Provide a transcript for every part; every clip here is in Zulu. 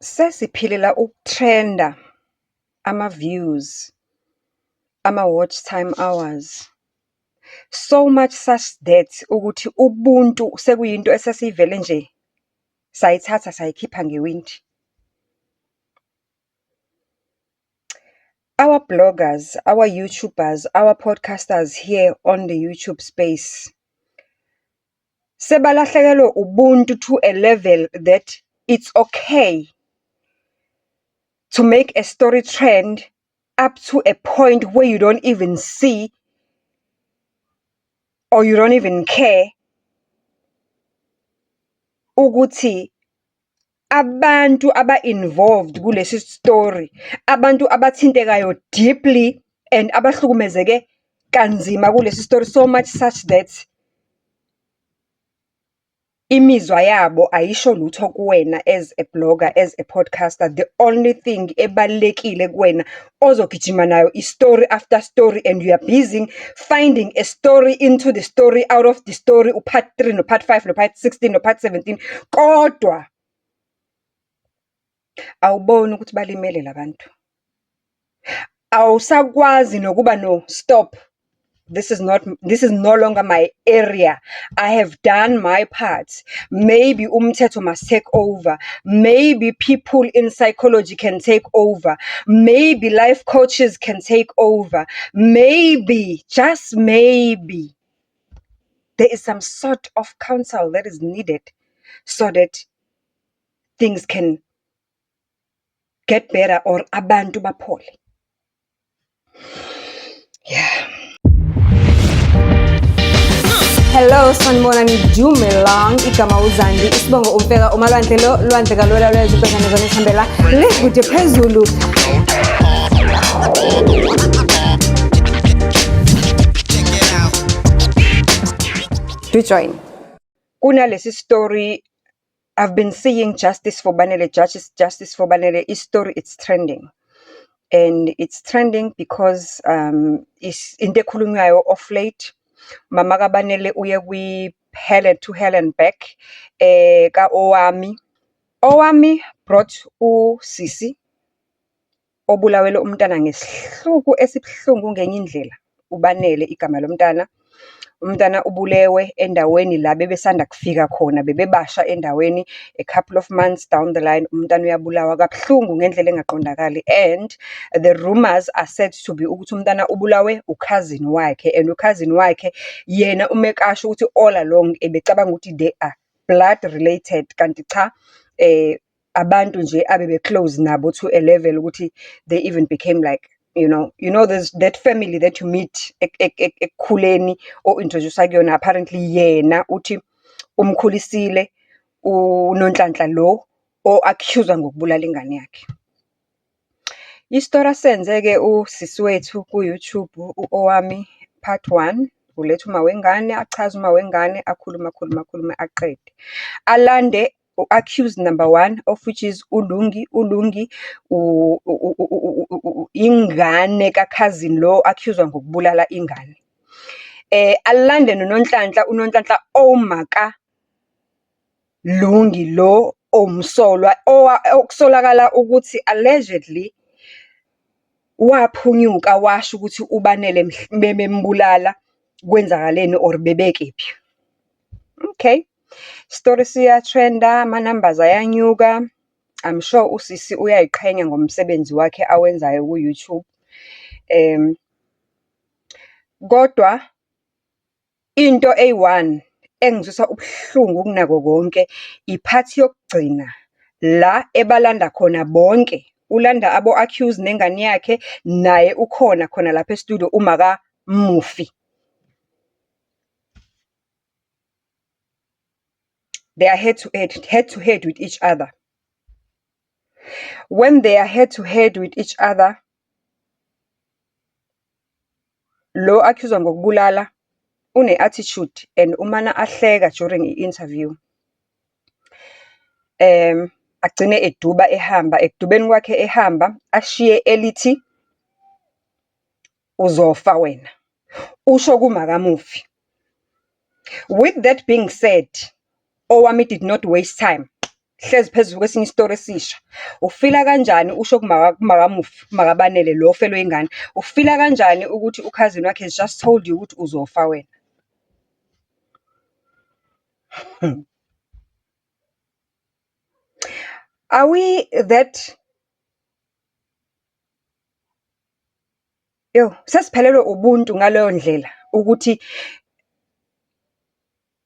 Sesiphilela ukuthrenda, ama-views, ama-watch time hours. So much such that ukuthi ubuntu sekuyinto esesiyivele nje sayithatha sayikhipha ngewindi. Our bloggers, our YouTubers, our podcasters here on the YouTube space, sebalahlekelwe ubuntu to a level that it's okay to make a story trend up to a point where you don't even see or you don't even care ukuthi abantu aba-involved kulesi story, abantu abathintekayo deeply and abahlukumezeke kanzima kulesi story, so much such that imizwa yabo ayisho lutho kuwena as a blogger, as a podcaster. The only thing ebalulekile kuwena ozogijima nayo i-story after story and you are busy finding a story into the story, out of the story, u-part three, no-part five, no-part 16, no-part 17, kodwa awuboni ukuthi balimele la bantu. Awusakwazi nokuba no-stop. This is not, this is no longer my area. I have done my part. Maybe umthetho must take over. Maybe people in psychology can take over. Maybe life coaches can take over. Maybe, just maybe, there is some sort of counsel that is needed so that things can get better or abantu baphole. Yeah. Hello, sanibonani, dumelang. Igama uZandi, isibongo uMfeka, umalwandle lo, lwandle kalwela lwezwe ubhekane zona esihambela le kude phezulu. Do join. Kunalesi story I've been seeing justice for Banele, justice, justice for Banele. Story, it's trending. And it's trending because is into ekhulunywayo off late. Mama kaBanele uye kwi-Hell and to Hell and Back ka Owami. Owami brought usisi obulawele umntana ngesihluku esibuhlungu ngenye indlela. UBanele igama lomntana. Umntana ubulewe endaweni la bebesanda kufika khona, bebebasha endaweni. A couple of months down the line, umntana uyabulawa kabuhlungu ngendlela engaqondakali. And the rumours are said to be ukuthi umntana ubulawe ukhazini wakhe, and ukhazini wakhe yena umekasho ukuthi all along ebecabanga ukuthi they are blood related, kanti cha, abantu nje abebe-close nabo to a level ukuthi they even became like, there's that family that you meet ekukhuleni o-introduce-wa kuyona. Apparently yena uthi umkhulisile uNonhlanhla lo o-accuse-wa ngokubulala ingane yakhe. Isitori asenze-ke usisi wethu ku-YouTube, u-Owami part one, uletha uma wengane, achaze uma wengane, akhulume, akhulume, akhulume aqede. Alande u-accused number one, of which is uLungi. ULungi ingane kakhazini lo accuse-wa ngokubulala ingane. Alande noNonhlanhla, uNonhlanhla owumaka Lungi lo owumsolwa okusolakala ukuthi allegedly waphunyuka washo ukuthi uBanele bebembulala kwenzakaleni or bebekephi. Okay, story siya-trend-a, ama-numbers ayanyuka. I'm sure usisi uyayiqhenya ngomsebenzi wakhe awenzayo ku-YouTube. Kodwa into eyi-one engizwisa ubuhlungu kunako konke, i-part yokugcina la ebalanda khona bonke. Ulanda abo-accused nengane yakhe, naye ukhona khona lapha e-studio umaka mufi. They are head to head, head to head with each other. When they are head to head with each other, lo accused ngokubulala une-attitude and umana ahleka during i-interview. Agcine eduba ehamba, ekudubeni kwakhe ehamba, ashiye elithi, uzofa wena, usho kumakamufi. With that being said, Owami did not waste time. Hlezi phezu kwesinye isitori esisha. Ufila kanjani usho kumakamufi, kumakaBanele lo ofelwe ingane. Ufila kanjani ukuthi ukhazini wakhe has just told you ukuthi uzofa wena? Are we that, yo, sesiphelelwe ubuntu ngaleyo ndlela ukuthi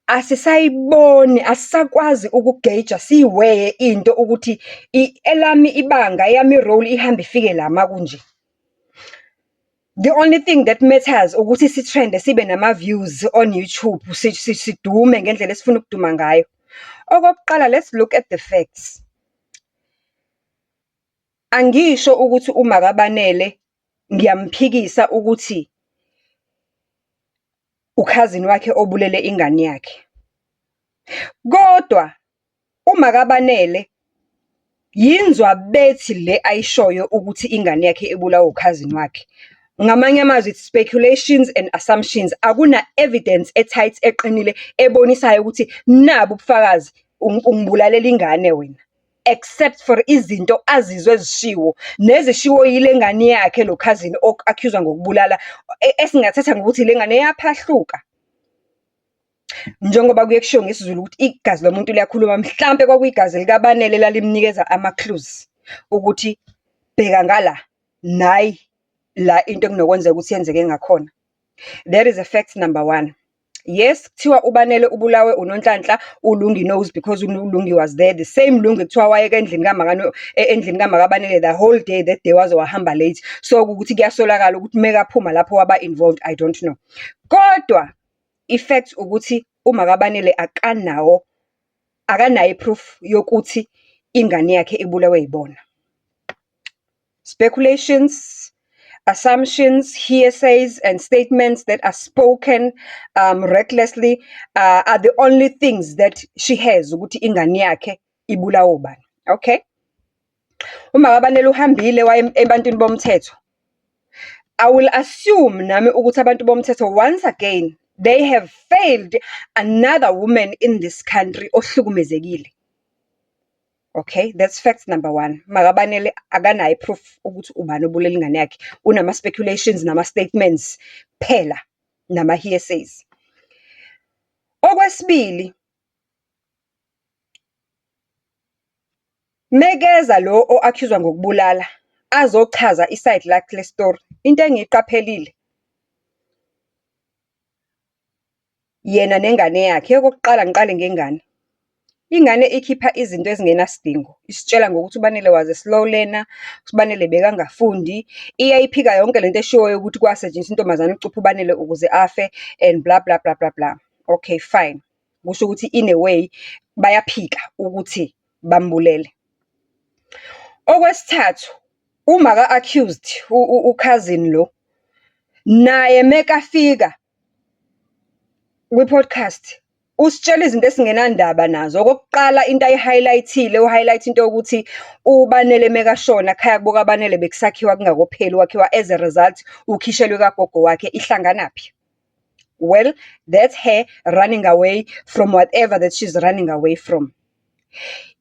asisayiboni, asisakwazi ukugeja siyiweye into ukuthi elami ibanga, eyami i-role ihambe ifike la makunje. The only thing that matters ukuthi sithrende sibe nama-views on YouTube, sidume ngendlela esifuna ukuduma ngayo. Okokuqala, let's look at the facts. Angisho ukuthi umakaBanele ngiyamphikisa ukuthi ukhazini wakhe obulele ingane yakhe. Kodwa umakaBanele yinzwabethi le ayishoyo ukuthi ingane yakhe ibulawe ukhazini wakhe. Ngamanye amazwi, it's speculations and assumptions. Akuna evidence e-tight eqinile ebonisayo ukuthi nabu ubufakazi ungibulalela ingane wena. Except for izinto azizwe ezishiwo, nezishiwo yile ngane yakhe lo khazini o-accuse-wa ngokubulala, esingathatha ngokuthi le ngane yaphahluka. Njengoba kuye kushiwo ngesiZulu ukuthi igazi lomuntu liyakhuluma, mhlampe kwakuyigazi likaBanele elalimnikeza ama-clues ukuthi bheka ngala, nayi la into ekunokwenzeka ukuthi yenzeke ngakhona. That is a fact number one. Yes, kuthiwa uBanele ubulawe uNonhlanhla, uLungi knows because uLungi was there. The same Lungi kuthiwa wayeke endlini endlini kamakaBanele the whole day that day waze wahamba late. So ukuthi kuyasolakala ukuthi mekaphuma lapho waba involved, I don't know. Kodwa i-fact ukuthi umakaBanele akanawo, akanayo i-proof yokuthi ingane yakhe ibulewe yibona. Speculations, assumptions, hearsays, and statements that are spoken recklessly are the only things that she has ukuthi ingane yakhe ibulawe ubani. Okay? UmakaBanele uhambile waye ebantwini bomthetho. I will assume nami ukuthi abantu bomthetho once again they have failed another woman in this country ohlukumezekile. Okay, that's fact number one. MakaBanele akanayo i-proof ukuthi ubani obulele ingane yakhe. Unama-speculations nama-statements kuphela nama-hearsays. Okwesibili, mekeza lo o-accuse-wa ngokubulala azochaza i-side lakhe le-story, into engiyiqaphelile, yena nengane yakhe. Okokuqala ngiqale ngengane. Ingane ikhipha izinto ezingenasidingo, isitshela ngokuthi uBanele was a slow learner, uBanele bekangafundi. Iyayiphika yonke lento eshiwoyo ukuthi kwasetshenziswa intombazane ukucupha uBanele ukuze afe and bla bla bla bla bla. Okay, fine. Kusho ukuthi in a way bayaphika ukuthi bambulele. Okwesithathu, uma ka-accused ukhazini lo, naye mekafika kwi-podcast usitshela izinto esingenandaba nazo. Okokuqala into ayi-highlight-ile, u-highlight into yokuthi uBanele mekashona khaya kubo kaBanele bekusakhiwa kungakopheli kwakhiwa, as a result ukhishelwe kagogo wakhe, ihlanganaphi? Well, that's her running away from whatever that she's running away from.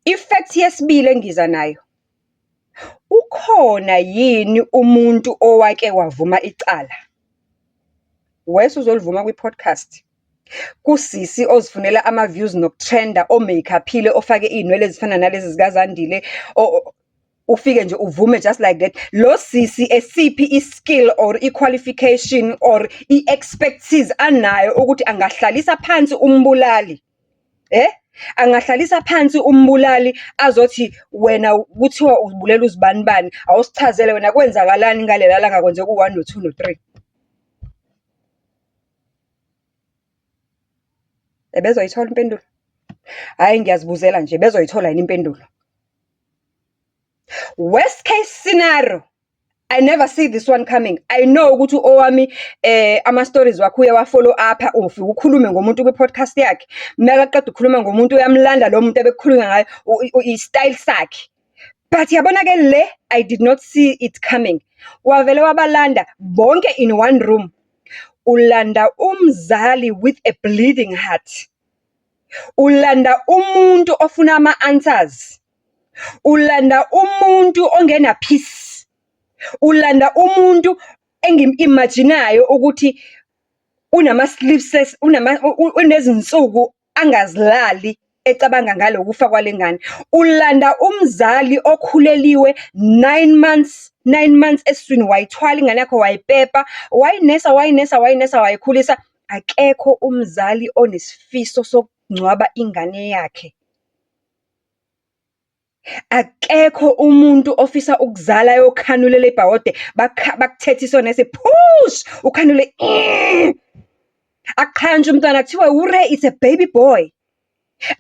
I-fact yesibili engiza nayo, ukhona yini umuntu owake wavuma icala? Wese uzolivuma kwi-podcast. Kusisi ozifunela ama-views nokutrenda, o-make-up-ile, ofake iy'nwele ezifana nalezi zikaZandile, ufike nje uvume just like that. Lo sisi esiphi i-skill or i-qualification or i-expertise anayo ukuthi angahlalisa phansi umbulali? Angahlalisa phansi umbulali azothi wena kuthiwa ubulela uzibanibani, awusichazele wena kwenzakalani ngalela langa kwenzeka u-one, no-two, no-three. Ebezoyithola impendulo? Hhayi ngiyazibuzela nje, bezoyithola yini impendulo? Worst case scenario, I never see this one coming. I know ukuthi owami ama-stories wakhe uyawa-follow up-a, ufike ukhulume ngomuntu kwi-podcast yakhe. Makaqeda ukukhuluma ngomuntu uyamlanda lo muntu ebekukhulunywa ngaye, i-style sakhe. But yabona-ke le, I did not see it coming. Wavele wabalanda bonke in one room. Ulanda umzali with a bleeding heart. Ulanda umuntu ofuna ama-answers. Ulanda umuntu ongena peace. Ulanda umuntu engim-imagine-ayo ukuthi unama-sleepless, unezinsuku angazilali ecabanga ngalo kufa kwale ngane. Ulanda umzali okhuleliwe 9 months, 9 months esiswini, wayithwala ingane yakho, wayipepa, wayinesa, wayinesa, wayinesa, wayikhulisa. Akekho umzali onesifiso sokungcwaba ingane yakhe. Akekho umuntu ofisa ukuzala ayokhanula e-labour ward, bakuthethise onesi, phush, ukhanule . Aqhantshe umntwana kuthiwe wure, it's a baby boy.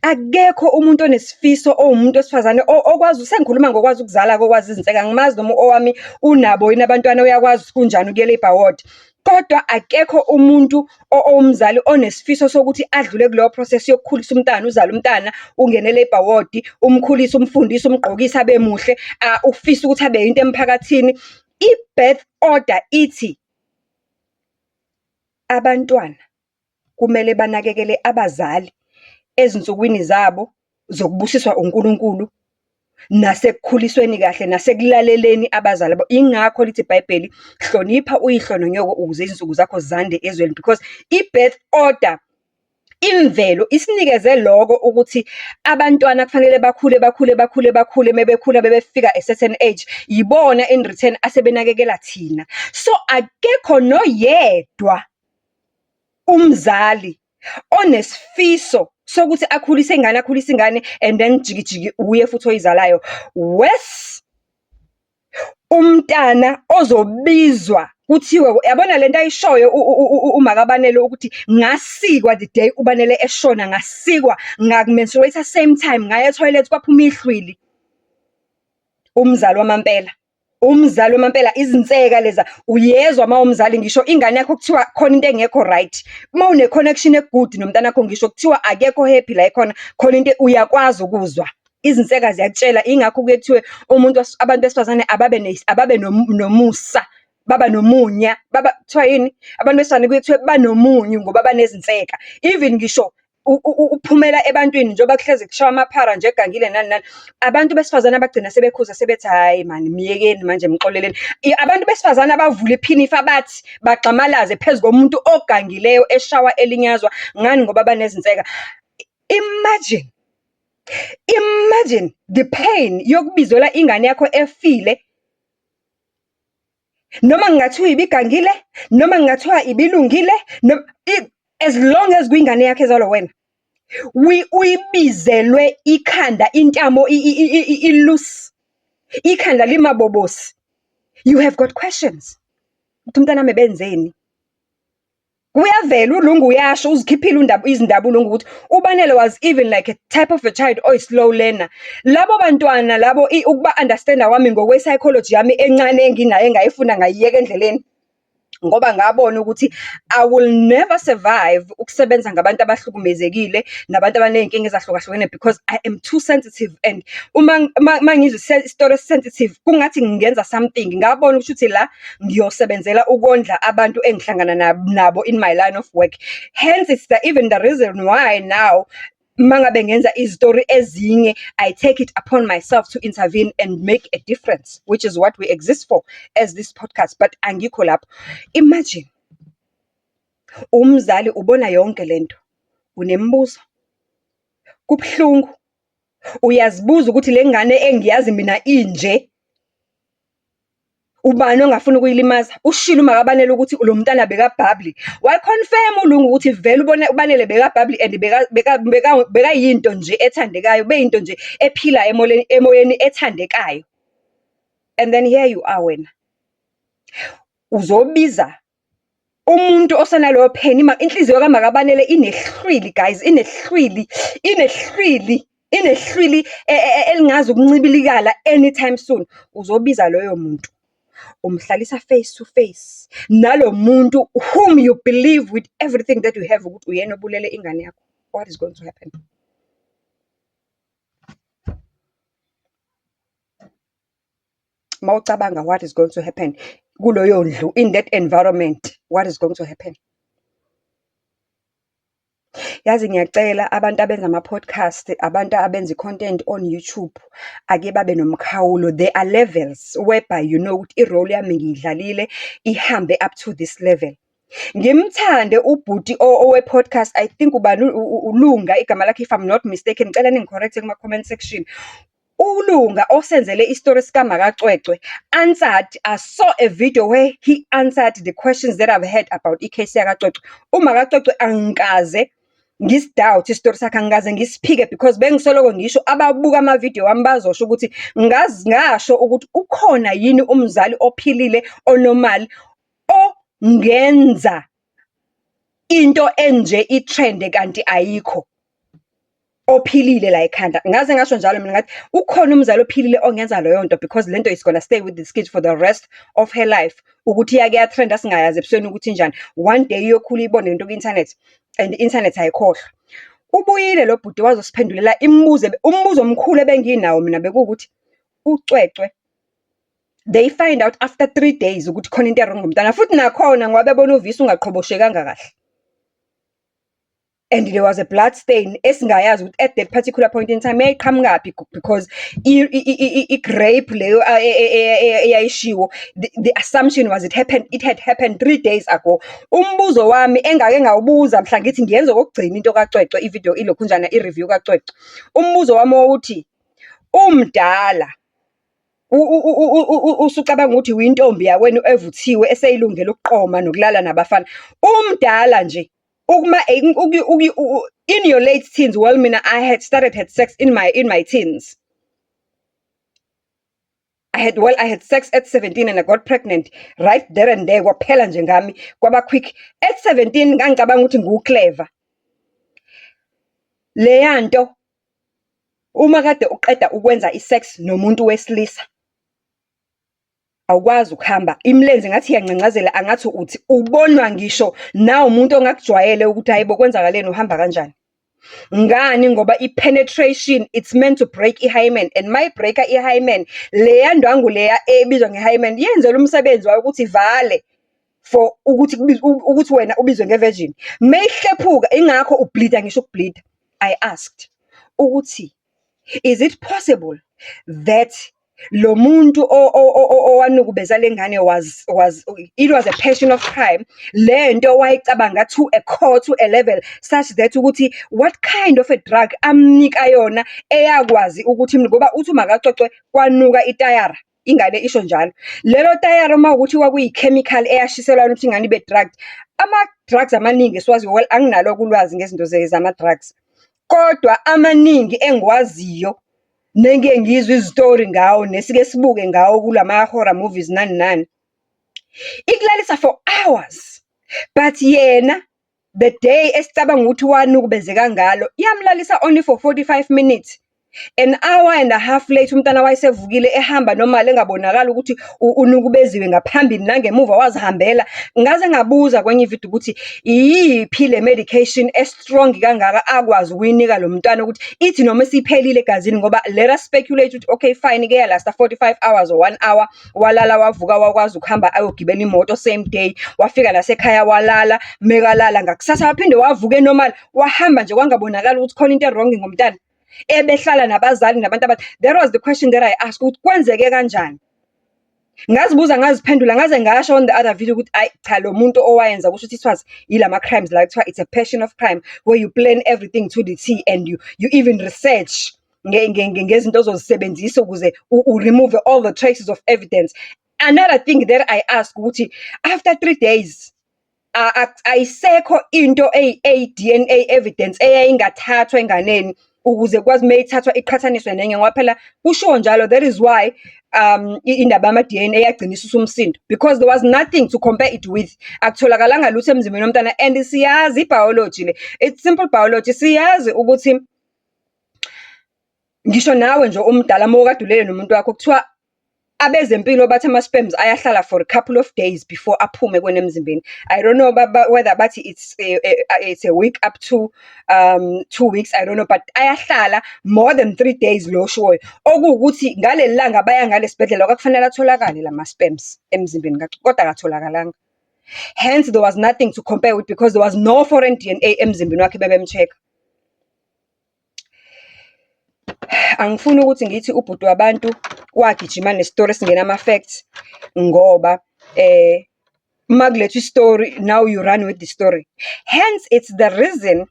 Akekho umuntu onesifiso owumuntu wesifazane okwazi, sengikhuluma ngokwazi ukuzala-ke okwazi izinseka, angimazi noma owami unabo yini abantwana uyakwazi ukuthi kunjani ukuya e-labour ward. Kodwa akekho umuntu owumzali onesifiso sokuthi adlule kuleyo process yokukhulisa umntana, uzale umntana, ungene e-labour ward, umkhulise, umfundise, umgqokise abe muhle, ufise ukuthi abe yinto emphakathini. I-birth order ithi, abantwana kumele banakekele abazali ezinsukwini zabo zokubusiswa uNkulunkulu, nasekukhulisweni kahle, nasekulaleleni abazali babo. Yingakho lithi iBhayibheli, hlonipha uyihlo nonyoko ukuze izinsuku zakho zande ezweni, because i-birth order, imvelo isinikeze lokho ukuthi abantwana kufanele bakhule, bakhule, bakhule, bakhule, uma bekhula bebefika a certain age, yibona in return asebenakekela thina. So, akekho noyedwa umzali onesifiso sokuthi akhulise ingane, akhulise ingane and then jiki jiki uye futhi oyizalayo. Worse, umntana ozobizwa kuthiwe, yabona lento ayishoyo umakaBanele ukuthi ngasikwa the day uBanele eshona, ngasikwa, ngaku-menstruate-a same time, ngaya ethoyilethi kwaphuma ihlwili. Umzali wamampela, umzali wamampela, izinseka leza, uyezwa uma uwumzali ngisho ingane yakho kuthiwa khona into engekho right. Uma une-connection e-good nomntanakho ngisho kuthiwa akekho happy la ekhona, khona into uyakwazi ukuzwa. Izinseka ziyakutshela, yingakho kuye kuthiwe umuntu abantu besifazane ababe nomusa, baba nomunya, baba, kuthiwa yini? Abantu besifazane kuye kuthiwe banomunyu ngoba banezinseka. Even ngisho uphumela ebantwini njengoba kuhlezi kushawa amaphara nje egangile nani nani. Abantu besifazane abagcina sebekhuza sebethi, hhayi mani myekeni manje mxoleleni. Abantu besifazane abavula iphinifa bathi bagxamalaze phezu komuntu ogangileyo eshawa elinyazwa, ngani ngoba banezinseka. Imagine, imagine the pain yokubizela ingane yakho efile. Noma kungathiwa ibigangile, noma kungathiwa ibilungile, as long as kuyingane yakho ezalwa uwena. Uyibizelwe ikhanda, intamo i-loose, ikhanda limabobosi. You have got questions. Ukuthi umntanami ebenzeni? Kuyavela uLungu uyasho, uzikhiphile izindaba uLungu ukuthi uBanele was even like a type of a child oyi-slow learner. Labo bantwana labo ukuba-understand-a kwami ngokwe-psychology yami encane enginayo engayifunda ngayiyeka endleleni. Ngoba ngabona ukuthi I will never survive ukusebenza ngabantu abahlukumezekile, nabantu abaney'nkinga ezahlukahlukene because I am too sensitive and uma mangizwa isitori esi-sensitive kungathi ngingenza something. Ngabona kushuthi la ngiyosebenzela ukondla abantu engihlangana nabo in my line of work. Hence it's the even the reason why now uma ngabe ngenza izitori ezinye, I take it upon myself to intervene and make a difference, which is what we exist for as this podcast, but angikho lapho. Imagine, umzali ubona yonke lento, unemibuzo, kubuhlungu, uyazibuza ukuthi le ngane engiyazi mina inje, ubani ongafuna ukuyilimaza? Ushilo umakaBanele ukuthi lo mntana beka-bubbly. Wa-confirm uLungu ukuthi vele ubone uBanele beka-bubbly and bekayinto nje ethandekayo, beyinto nje ephilayo emoyeni, emoyeni ethandekayo. And then here you are wena, uzobiza umuntu osanaleyo pain. Inhliziyo kaMakaBanele inehlwili guys, inehlwili, inehlwili, inehlwili elingazi ukuncibilikala anytime soon. Uzobiza loyo muntu, umhlalisa face to face nalo muntu whom you believe with everything that you have ukuthi uyena obulele ingane yakho. What is going to happen? Mawucabanga what is going to happen kuloyo ndlu, in that environment, what is going to happen? Yazi ngiyacela abantu abenza ama-podcast, abantu abenza i-content on YouTube, ake babe nomkhawulo. There are levels whereby you know ukuthi i-role yami ngiyidlalile, ihambe up to this level. Ngimthande ubhuti owe-podcast, I think ubani uLunga igama lakhe, if I'm not mistaken, ngicela ningi-correct-e kuma-comment section. ULunga osenzele isitori sikaMakaCwecwe answered, I saw a video where he answered the questions that I've had about i-case yakaCwecwe. UMakaCwecwe angikaze ngisi-doubt isitori sakhe, angikaze ngisiphike because bengisoloko ngisho, ababuka amavidiyo wami bazosho ukuthi ngazi ngasho ukuthi ukhona yini umzali ophilile o-normal ongenza into enje i-trend-e kanti ayikho. Ophilile la ekhanda. Ngaze ngasho njalo mina ngathi, ukhona umzali ophilile ongenza leyo nto because lento is gonna stay with this kid for the rest of her life. Ukuthi iyake ya-trend-a singayazi ebusweni ukuthi injani. One day iyokhula ibone lento ku-inthanethi and i-inthanethi ayikhohlwa. Ubuyile lo bhuti wazosiphendulela imibuzo, umbuzo omkhulu ebenginawo mina bekuwukuthi, uCwecwe, they find out after 3 days ukuthi khona into e-wrong ngomntwana, futhi nakhona ngoba bebona uvisi ungaqhoboshekanga kahle. And there was a blood stain esingayazi ukuthi at that particular point in time yayiqhamukaphi because i-rape leyo eyayishiwo, the assumption was it had happened 3 days ago. Umbuzo wami engake ngawubuza mhla ngithi ngiyenza okokugcina into kaCwecwe, ividiyo ilokhunjana i-review kaCwecwe. Umbuzo wami wawuthi, umdala usucabanga ukuthi uyintombi yakwenu evuthiwe eseyilungele ukuqoma nokulala nabafana. Umdala nje ukuma in your late teens, well mina I had started had sex in my teens. I had well, I had sex at 17 and I got pregnant right there and there, kwaphela nje ngami, kwaba quick. At 17 ngangicabanga ukuthi ngiwu-clever. Leya nto, uma kade uqeda ukwenza i-sex nomuntu wesilisa, awukwazi ukuhamba, imilenze ngathi iyancancazela, angathi uthi ubonwa ngisho nawumuntu ongakujwayele ukuthi hhayi bo, kwenzakaleni, uhamba kanjani. Ngani? Ngoba i-penetration, it's meant to break i-hymen and mayi-break-a i-hymen, leya ndwangu leya ebizwa nge-hymen yenzelwe umsebenzi wayo ukuthi ivale for ukuthi ukuthi wena ubizwe nge-virgin. Meyihlephuka, ingakho u-bleed-a ngisho uku-bleed-a. I asked ukuthi, is it possible that lo muntu owanukubeza le ngane was it was a passion of crime? Lento wayicabanga to a core, to a level such that ukuthi what kind of a drug amnika yona eyakwazi ukuthi, ngoba uthi uMakaCwecwe kwanuka itayara, ingane isho njalo. Lelo tayara uma kuwukuthi kwakuyi-chemical eyashiselwa ukuthi ingane ibe drugged. Ama-drugs amaningi esiwaziyo, well, anginalo-ke ulwazi ngezinto zama-drugs. Kodwa amaningi engiwaziyo nengike ngizwe izitori ngawo, nesike sibuke ngawo kulama-horror movies nani nani, ikulalisa for hours. But yena, the day esicabanga ukuthi wanukubezeka ngalo, yamlalisa only for 45 minutes. An hour and a half later umntwana wayesevukile ehamba normal, engabonakali ukuthi unukubeziwe ngaphambili nangemuva, wazihambela. Ngaze ngabuza kwenye ividiyo ukuthi iyiphi le medication e-strong kangaka akwazi ukuyinika lo mntwana ukuthi ithi noma isiphelile egazini, ngoba let us speculate ukuthi okay fine, ike ya-last-a 45 hours or one hour, walala wavuka wakwazi ukuhamba ayogibela imoto same day, wafika nasekhaya walala, mekalala ngakusasa waphinde wavuka e-normal, wahamba nje kwangabonakali ukuthi khona into e-wrong ngomntana. Ebehlala nabazali nabantu. That was the question that I asked ukuthi kwenzeke kanjani? Ngazibuza ngaziphendula, ngaze ngasho on the other video ukuthi ayi cha, lo muntu owayenza kusho ukuthi it was yilama crimes la kuthiwa it's a passion of crime, where you plan everything to the T and you even research ngezinto ozozisebenzisa ukuze u-remove all the traces of evidence. Another thing that I ask ukuthi after 3 days ayisekho into eyi-DNA evidence eyayingathathwa enganeni ukuze kwazi meyithathwa iqhathaniswe nenye, ngoba phela kushiwo njalo. That is why indaba yama-DNA yagcina isusa umsindo, because there was nothing to compare it with. Akutholakalanga lutho emzimbeni womntwana and siyazi i-biology le, it's simple biology, siyazi ukuthi ngisho nawe nje umdala uma ukade ulele nomuntu wakho, kuthiwa abezempilo bathi ama-sperms ayahlala for a couple of days before aphume kuwena emzimbeni. I don't know whether bathi it's a week up to 2 weeks, I don't know, but ayahlala more than 3 days lo oshiwoyo. Okuwukuthi ngaleli langa baya ngale sibhedlela kwakufanele atholakale lama-sperms emzimbeni kodwa akatholakalanga. Hence there was nothing to compare with because there was no foreign DNA emzimbeni wakhe bebem-check-a. Angifuni ukuthi ngithi ubhuti wabantu wagijima nesitori esingena ama-facts ngoba uma kulethwa isitori, now you run with the story. Hence, it's the reason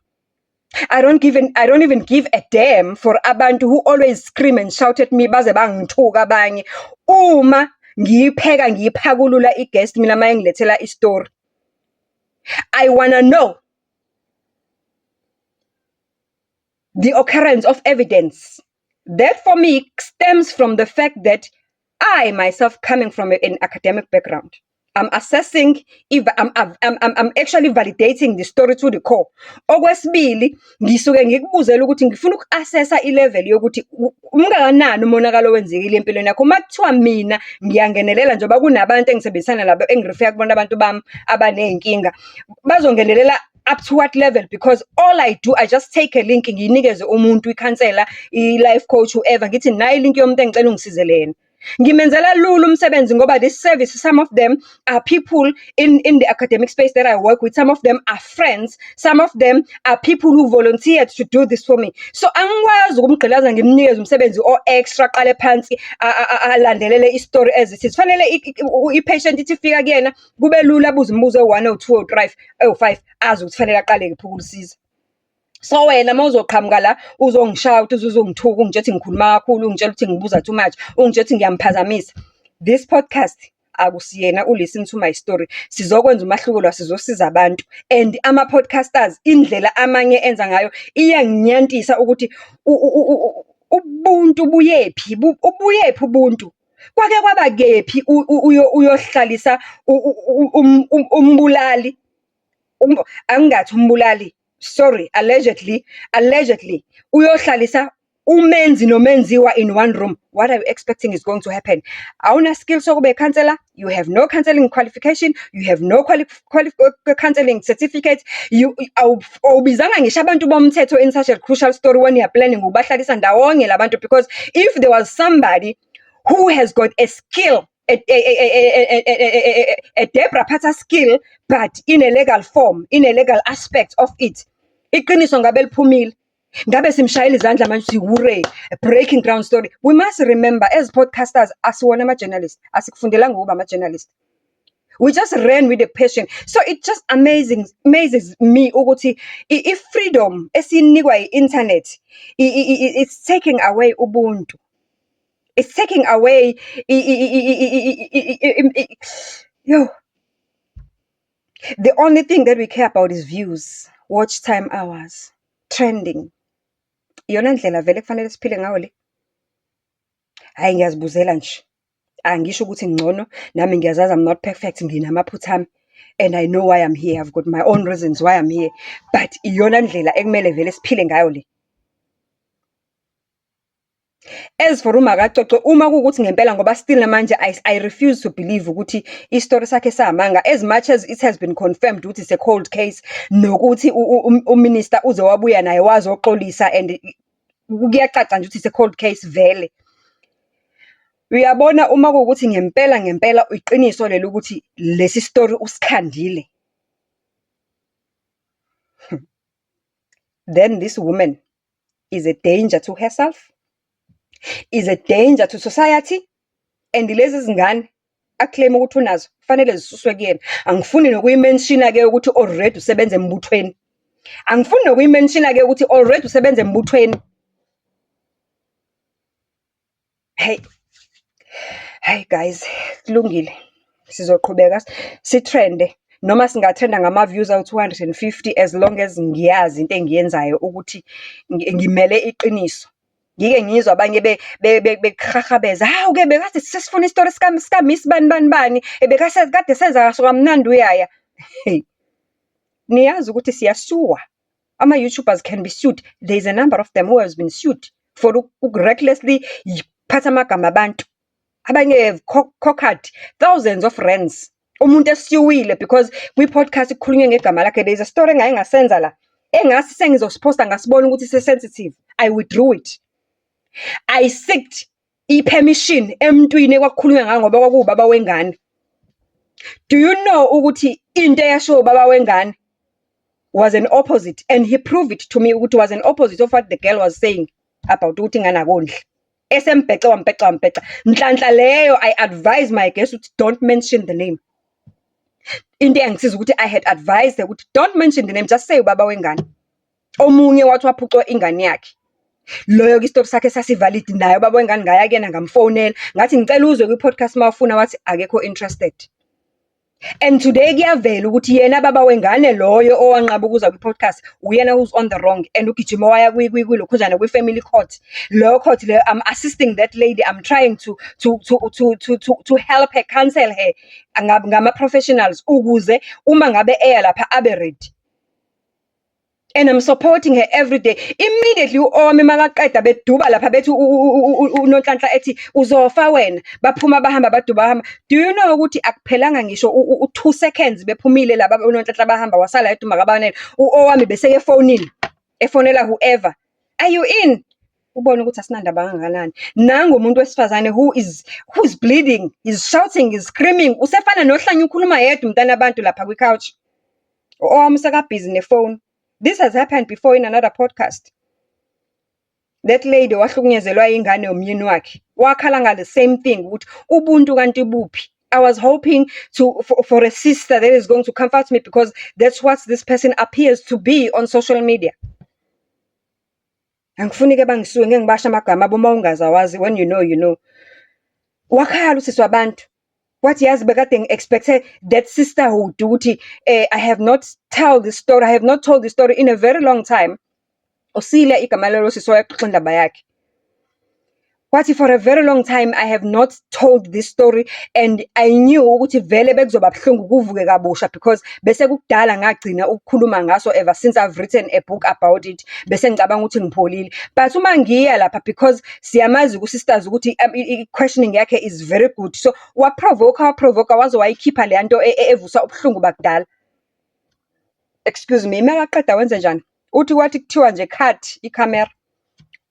I don't even give a damn for abantu who always scream and shout at me baze bangithuka abanye. Uma ngiyipheka ngiyiphakulula i-guest mina uma ingilethela isitori. I wanna know the occurrence of evidence. That for me stems from the fact that I myself coming from an academic background. I'm assessing if I'm actually validating the story to the core. Okwesibili, ngisuke ngikubuzela ukuthi ngifuna uku-assess-a i-level yokuthi ungakanani umonakalo owenzekile empilweni yakho. Uma kuthiwa mina ngiyangenelela njengoba kunabantu engisebenzisana nabo engi-refer-a kubona abantu bami abaney'nkinga, bazongenelela up to what level? Because all I do, I just take a link ngiyinikeze umuntu, ikhansela, i-life coach, whoever, ngithi nayi i-link yomuntu engicela ungisizele yena. Ngimenzela lula umsebenzi ngoba this service, some of them are people in the academic space that I work with. Some of them are friends. Some of them are people who volunteered to do this for me. So angikwazi ukumgqilaza ngimnikeze umsebenzi o-extra aqale phansi alandelele isitori as it is. Fanele i-patient ithi ifika kuyena kube lula abuze imibuzo ewu-one, ewu-two, ewu-three, ewu-five, azi ukuthi fanele aqale kephi ukulisiza. So wena uma uzoqhamuka la uzongishaya uthi uzongithuka ungitshela ukuthi ngikhuluma kakhulu, ungitshela ukuthi ngibuza too much, ungitshela ukuthi ngiyamphazamisa. This podcast akusiyena u-listen to my story. Sizokwenza umahluko la, sizosiza abantu and ama-podcasters indlela amanye enza ngayo iyanginyantisa ukuthi ubuntu buyephi, buyephi ubuntu? Kwake kwaba kephi uyohlalisa umbulali, angingathi umbulali, sorry, allegedly, allegedly, uyohlalisa umenzi nomenziwa in one room. What are you expecting is going to happen? Awuna skill sokuba ikhansela, you have no counselling qualification, you have no counselling certificate, you awubizanga ngisho abantu bomthetho in such a crucial story when you are planning ukubahlalisa ndawonye la bantu because if there was somebody who has got a skill, a Debra Patta skill, but in a legal form, in a legal aspect of it, iqiniso ngabe liphumile. Ngabe simshayela izandla manje sithi hooray, a breaking ground story. We must remember as podcasters, asiwona ama-journalist, asikufundelanga ukuba ama-journalist. We just ran with the passion. So it just amazes me ukuthi i-freedom esiyinikwa i-internet, it's taking away ubuntu. It's taking away yo. The only thing that we care about is views, watch time hours, trending. Iyona ndlela vele ekufanele siphile ngayo le? Hhayi ngiyazibuzela nje. Angisho ukuthi ngcono, nami ngiyazazi I'm not perfect, nginamaphutha ami and I know why I'm here, I've got my own reasons why I'm here. But iyona ndlela ekumele vele siphile ngayo le? As for uMakaCwecwe, uma kuwukuthi ngempela ngoba still namanje I refuse to believe ukuthi isitori sakhe samanga as much as it has been confirmed ukuthi it's a cold case, nokuthi u-minister uze wabuya naye wazoxolisa and kuyacaca nje ukuthi it's a cold case vele. Uyabona uma kuwukuthi ngempela ngempela iqiniso leli ukuthi lesi story usikhandile, then this woman is a danger to herself, is a danger to society, and lezi zingane a-claim ukuthi unazo, kufanele zisuswe kuyena. Angifuni nokuyi-mention-a-ke ukuthi already usebenza embuthweni. Angifuni nokuyi-mention-a-ke ukuthi already usebenza embuthweni. Hhayi, hhayi guys, kulungile. Sizoqhubeka si-trend-e noma singa-trend-a ngama-views awu-250 as long as ngiyazi into engiyenzayo ukuthi ngimele iqiniso. Ngike ngizwe abanye bekuhahabeza, hawu-ke bekade sesifuna isitori sika-Miss bani bani bani, kade senza kamnandi uyaya. Hey, niyazi ukuthi siya-sue-wa. Ama-YouTubers can be sued. There is a number of them who has been sued for recklessly phatha amagama abantu. Abanye have conquered thousands of rands. Umuntu e-sue-wile because kwi-podcast kukhulunywe ngegama lakhe. There is a story engake ngasenza la, engasi sengizosiphosta ngasibona ukuthi ise-sensitive. I withdrew it. I seeked i-permission emntwini ekwakukhulunywa ngayo ngoba kwakuwubaba wengane. Do you know ukuthi into eyashiwo ubaba wengane was an opposite, and he proved it to me ukuthi was an opposite of what the girl was saying about ukuthi ingane akondli. Esembhece, wambheca, wambheca. Nhlanhla leyo, I advise my guest ukuthi don't mention the name. Into eyangisiza ukuthi I had advised her ukuthi don't mention the name, just say ubaba wengane. Omunye wathi waphucwa ingane yakhe. Loyo-ke isitori sakhe sasi-valid, naye ubaba wengane ngaya kuyena, ngamfonela. Ngathi ngicela uze kwi-podcast mawufuna, wathi akekho interested. And today kuyavela ukuthi yena baba wengane loyo owanqaba ukuza kwi-podcast, uyena who's on the wrong, and ugijima waya kwilokhunjana, kwi-family court. Leyo court leyo, I'm assisting that lady, I'm trying to help her, counsel her ngama-professionals ukuze uma ngabe eya lapha abe ready. And I'm supporting her every day. Immediately u-Owami makaqeda beduba lapha, bethi uNonhlanhla ethi uzofa wena, baphuma bahamba, baduba bahamba. Do you know ukuthi akuphelanga ngisho u-2 seconds bephumile laba uNonhlanhla bahamba, wasala yedwa umakaBanele. U-Owami bese efonile, efonela whoever. "Are you in?" Ubone ukuthi asinandaba kangakanani. Nangu umuntu wesifazane who is bleeding, is shouting, is screaming, usefana nohlanya, ukhuluma yedwa umntana abantu lapha kwi-couch. U-Owami useka-busy nefoni. This has happened before in another podcast. That lady wahlukunyezelwa ingane yomyeni wakhe. Wakhala nga the same thing ukuthi ubuntu kanti buphi. I was hoping for a sister that is going to comfort me because that's what this person appears to be on social media. Angifuni-ke bangisuke, ngeke ngibasho amagama abo, uma ungaze awazi, when you know, you know. Wakhala usisi wabantu. Wathi yazi bekade ngi-expect-e that sisterhood ukuthi I have not tell this story, I have not told this story in a very long time. Usile igama lalo sisi owayexoxa indaba yakhe. Wathi for a very long time I have not told this story, and I knew ukuthi vele bekuzoba buhlungu kuvuke kabusha because bese kukudala ngagcina ukukhuluma ngaso ever since I've written a book about it. Bese ngicabanga ukuthi ngipholile. But uma ngiya lapha, because siyamazi ku-sisters ukuthi i-questioning yakhe is very good. So wa-provoke-a, wa-provoke-a, waze wayikhipha leya nto evusa ubuhlungu bakudala. Excuse me, makaqeda wenzenjani? Uthi kwathi kuthiwa nje cut ikhamera,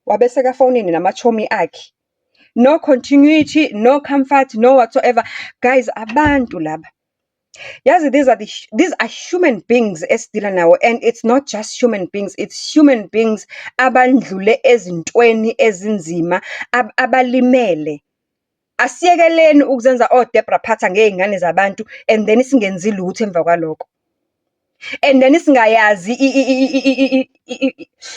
wabe sekafonini namachomi akhe. No continuity, no comfort, no whatsoever. Guys, abantu laba. Yazi, these are human beings esidila nawo, and it's not just human beings, it's human beings abandlule ezintweni ezinzima, abalimele. Asiyekeleni ukuzenza o-Debra Phatha ngey'ngane zabantu and then singenzi lutho emva kwalokho. And then singayazi,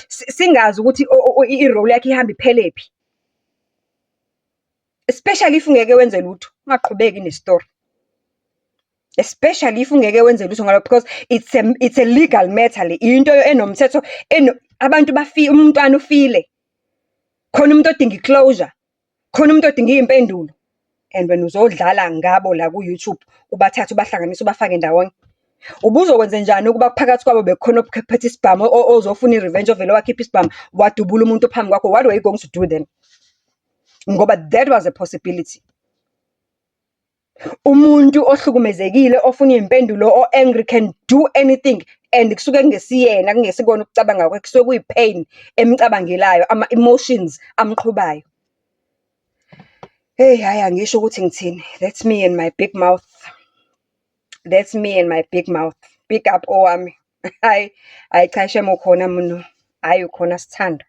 singazi ukuthi i-role yakho ihamba iphelephi. Especially if ungeke wenze lutho, ungaqhubeki ne-story. Especially if ungeke wenze lutho ngalokho, because it's a legal matter le, into enomthetho, abantu umntwana ufile. Khona umuntu odinga i-closure, khona umuntu odinga iy'mpendulo. And wena uzodlala ngabo la ku-YouTube, ubathathe ubahlanganise, ubafake ndawonye. Ubuzokwenzenjani ukuba phakathi kwabo bekukhona ophethe isibhamu, ozofuna i-revenge, ovele wakhipha isibhamu wadubula umuntu ophambi kwakho? What were you going to do then? Ngoba that was a possibility. Umuntu ohlukumezekile ofuna iy'mpendulo, o-angry, can do anything, and kusuke kungesiyena, kungesikona ukucabanga kwakhe, kusuke kuyi-pain emcabangelayo, ama-emotions amqhubayo. Hheyi, hhayi, angisho ukuthi ngithini. That's me and my big mouth. That's me and my big mouth. Big up Owami. Hhayi, hhayi cha, shame, ukhona Mnu. Hhayi, ukhona sithandwa.